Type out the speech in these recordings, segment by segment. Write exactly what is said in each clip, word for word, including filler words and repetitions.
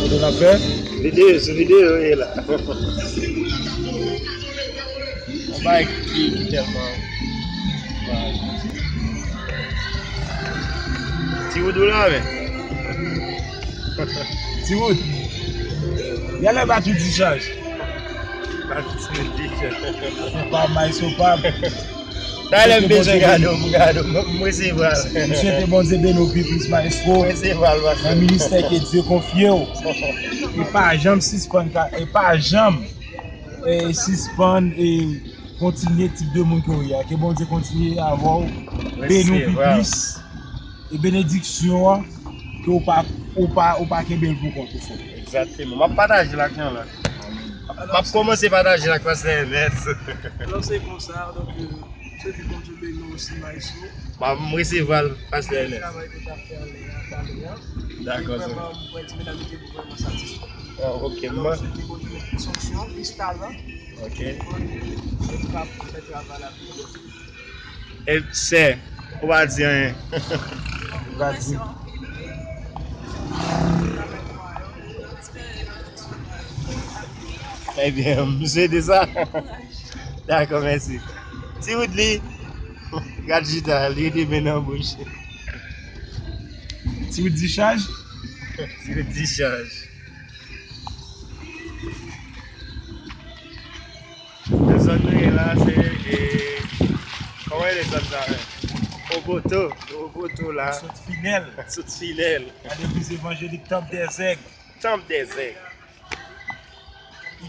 Sa n ap fè? Videyo, sou videyo e la. Yon bagay ki, ki tèlman. Ti Wood ou la, men. Ti Wood. Yalè ba tou dichaj. Ba tou dichaj. Ou pa may so pa. Talè m bezwen gade w, m gade w, m resevwa l. M swete Bondye beni w pi plis, maestro. M resevwa l, pastè. Nan ministè ke Dye konfye w. E pa janm sispann, e pa janm, e sispann, e kontinye tip de moun ke w ye a. Ke Bondye kontinye avè w, beni w pi plis. E benediksyon an, ke w pa, ou pa, ou pa kenbe l pou kont ou, frè. Egzakteman. M ap pataje l ak yon lòt. M ap kòmanse pataje l ak pastè Ernest. Alò, se konsa, donk, euh, se di Bondye beni w osi, maestro. M ap, m resevwa l, pastè Ernest. Travay ke w t ap fè anlè a, talè a. Dakò, sè. Vrèman, m wè ti medam yo te vrèman satisfè. Ah, ok. Alò, m swete Bondye met plis onksyon, plis talan. Ok. Pou nou kapab fè travay la pi byen. E, sè, ou pa di anyen. Ou pa di. Ebyen, m swete sa. Dakò, mèsi. Ti Woodly, gad chita, li rete men nan bouch. Ti Wood dichaj? Ti Wood dichaj. Nan zòn nou ye la, se, e, kòman rele zòn sa menm? Oboto, Oboto la. Sot Finèl. Sot Finèl. Nan legliz evanjelik Tanp dè Zèg. Tanp dè Zèg.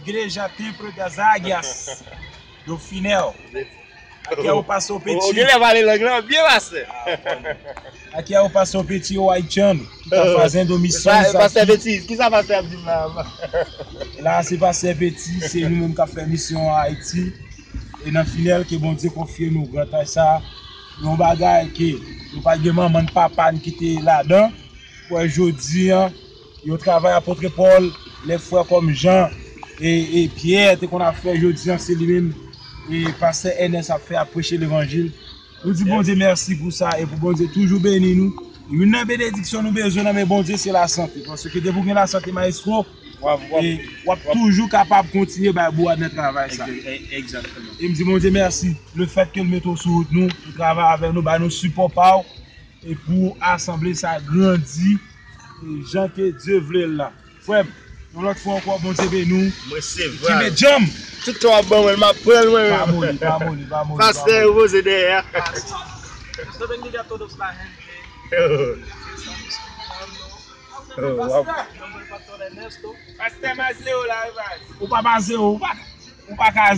Igreja Templo das Águias do Finel. Aqui é o pastor Petit. Ou gen lè pale lang lan byen, pastè. Aqui é o pastor Petit, o haitiano, que tá fazendo missões aqui. Pastè Petit, ki sa pastè ap di m la? La, se pastè Petit, se nou menm k ap fè misyon an Ayiti. E nan Finel, ke Bondye konfye nou gran tach sa. Yon bagay ke nou pa t gen manman n, papa n ki te ladan. Wè, jodi an, yon travay apot Pòl, lè frè kòm Jan e, e Pyè te konn ap fè, jodi an, se li menm, e pastè Ernest ap fè, ap preche levanjil. Nou di Bondye mèsi pou sa e pou Bondye toujou beni nou. Youn nan benediksyon nou bezwen nan men Bondye, se lasante. Paske depi w gen lasante, maestro, w ap, w ap, e w ap toujou kapab kontinye bay bouwad nan travay sa. Egzakteman. E m di Bondye mèsi, lefètke l mete w sou wout nou, pou travay avè nou, ba nou sipò pa w. E pou asanble sa grandi, e jan ke Dye vle l la. Frè m, yon lòt fwa ankò, Bondye beni w. Mwen se vre. Kenbe djanm. Tout tan w ap ban mwen, m ap pran l mwen menm. Pa moli, pa moli, pa moli. Pastè repoze dèyè a. Esto bendiga a todos la gente. Oh. Oh, w ap... Pastè Mazeo la, baz. Ou pa Mazeo, ou pa, ou pa ka